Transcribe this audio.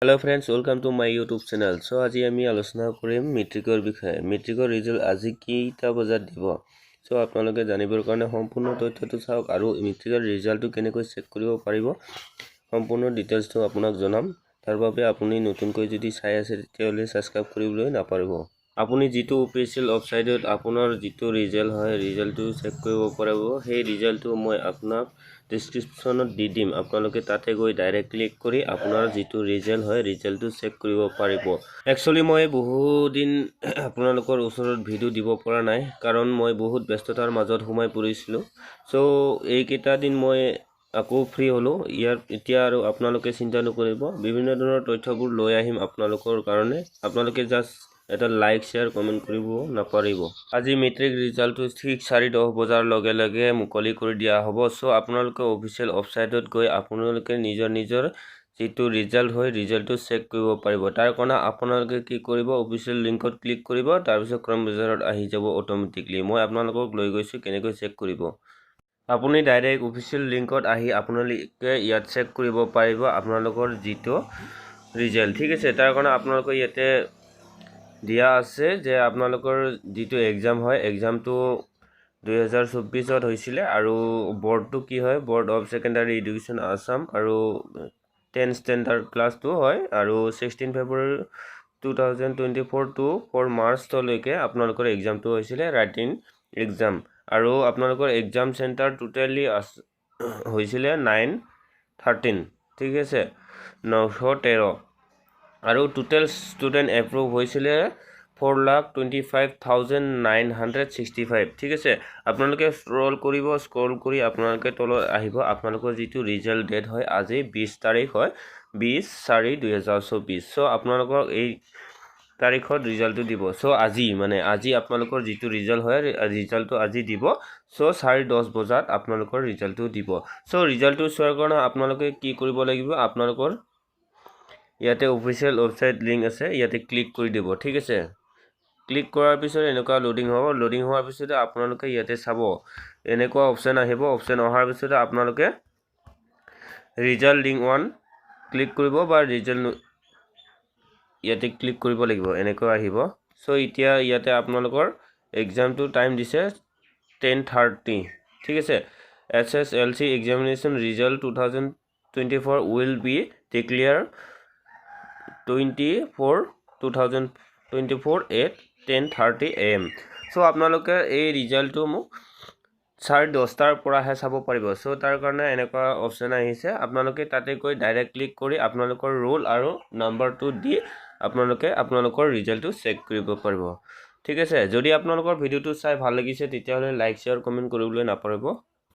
Hello friends, welcome to my YouTube channel. So আজি আমি আলোচনা কৰিম মেট্ৰিকৰ বিষয়ে। মেট্ৰিকৰ ৰিজাল্ট আজি কেইটা বজাত দিব? চ' আপোনালোকে জানিবৰ কাৰণে সম্পূৰ্ণ তথ্যটো চাওক আৰু মেট্ৰিকৰ ৰিজাল্টটো কেনেকৈ চেক কৰিব পাৰিব, সম্পূৰ্ণ ডিটেইলছটো আপোনাক জনাম। তাৰ বাবে আপুনি নতুনকৈ যদি চাই আছে, তেতিয়াহ'লে ছাবস্ক্ৰাইব কৰিবলৈ নাপাহৰিব। আপুনি যিটো অফিচিয়েল ৱেবছাইটত আপোনাৰ যিটো ৰিজাল্ট হয়, ৰিজাল্টটো চেক কৰিব পাৰিব, সেই ৰিজাল্টটো মই আপোনাক ডিছক্ৰিপশ্যনত দি দিম। আপোনালোকে তাতে গৈ ডাইৰেক্ট ক্লিক কৰি আপোনাৰ যিটো ৰিজাল্ট হয়, ৰিজাল্টটো চেক কৰিব পাৰিব। একচুৱেলি মই বহুদিন আপোনালোকৰ ওচৰত ভিডিঅ' দিব পৰা নাই, কাৰণ মই বহুত ব্যস্ততাৰ মাজত সোমাই পৰিছিলোঁ। চ' এইকেইটা দিন মই আকৌ ফ্ৰী হ'লোঁ ইয়াৰ। এতিয়া আৰু আপোনালোকে চিন্তা নকৰিব, বিভিন্ন ধৰণৰ তথ্যবোৰ লৈ আহিম আপোনালোকৰ কাৰণে। আপোনালোকে জাষ্ট এটা লাইক, শ্বেয়াৰ, কমেণ্ট কৰিব নাপাহৰিব। আজি মেট্ৰিক ৰিজাল্টটো ঠিক 10:30 বজাৰ লগে লগে মুকলি কৰি দিয়া হ'ব। চ' আপোনালোকে অফিচিয়েল ৱেবছাইটত গৈ আপোনালোকে নিজৰ নিজৰ যিটো ৰিজাল্ট হয়, ৰিজাল্টটো চেক কৰিব পাৰিব। তাৰ কাৰণে আপোনালোকে কি কৰিব? অফিচিয়েল লিংকত ক্লিক কৰিব, তাৰপিছত ক্ৰম বজাৰত আহি যাব অট'মেটিকলি। মই আপোনালোকক লৈ গৈছোঁ কেনেকৈ চেক কৰিব। আপুনি ডাইৰেক্ট অফিচিয়েল লিংকত আহি আপোনালোকে ইয়াত চেক কৰিব পাৰিব আপোনালোকৰ যিটো ৰিজাল্ট, ঠিক আছে? তাৰ কাৰণে আপোনালোকে ইয়াতে দিয়া আছে যে আপোনালোকৰ যিটো এক্সাম হয়, এক্সামটো 2024ত হৈছিলে আৰু বৰ্ডটো কি হয়? Board of secondary education Assam আৰু 10 ষ্টেণ্ডাৰ্ড ক্লাছটো হয় আৰু 16 February 2024 to 4 মাৰ্চলৈকে আপোনালোকৰ এক্সামটো হৈছিলে, ৰাইটিং এক্সাম। আৰু আপোনালোকৰ এক্সাম চেণ্টাৰ টোটেলি হৈছিলে 913, ঠিক আছে, 913। আৰু টোটেল ষ্টুডেণ্ট এপ্ৰুভ হৈছিলে 4,25,965, ঠিক আছে? আপোনালোকে স্ক্ৰল কৰিব, স্ক্ৰল কৰি আপোনালোকে তলত আহিব। আপোনালোকৰ যিটো ৰিজাল্ট ডেট হয়, আজি 20 তাৰিখ হয়, 20/4/2024। চ' আপোনালোকক এই তাৰিখত ৰিজাল্টটো দিব। চ' আজি, মানে আজি আপোনালোকৰ যিটো ৰিজাল্ট হয়, ৰিজাল্টটো আজি দিব। চ' 10:30 বজাত আপোনালোকৰ ৰিজাল্টটো দিব। চ' ৰিজাল্টটো চোৱাৰ কাৰণে আপোনালোকে কি কৰিব লাগিব? আপোনালোকৰ ইয়াতে অফিচিয়েল ৱেবছাইট লিংক আছে, ইয়াতে ক্লিক কৰি দিব, ঠিক আছে? ক্লিক কৰাৰ পিছত এনেকুৱা লোডিং হ'ব। লোডিং হোৱাৰ পিছতে আপোনালোকে ইয়াতে চাব, এনেকুৱা অপশ্যন আহিব। অপশ্যন অহাৰ পিছতে আপোনালোকে ৰিজাল্ট লিংক ওৱান ক্লিক কৰিব বা ৰিজাল্ট ইয়াতে ক্লিক কৰিব লাগিব, এনেকৈ আহিব। চ' এতিয়া ইয়াতে আপোনালোকৰ এক্সামটো টাইম দিছে 10:30, ঠিক আছে? HSLC examination result 2024 will be declare 24, 2024 at 10:30 AM। So আপোনালোকে এই ৰিজাল্টটো মোক 10:30ৰ পৰাহে চাব পাৰিব। চ' তাৰ কাৰণে এনেকুৱা অপশ্যন আহিছে। আপোনালোকে তাতে গৈ ডাইৰেক্ট ক্লিক কৰি আপোনালোকৰ ৰোল আৰু নাম্বাৰটো দি আপোনালোকে আপোনালোকৰ ৰিজাল্টটো চেক কৰিব পাৰিব, ঠিক আছে? যদি আপোনালোকৰ ভিডিঅ'টো চাই ভাল লাগিছে, তেতিয়াহ'লে লাইক, শ্বেয়াৰ, কমেণ্ট কৰিবলৈ নাপাহৰিব।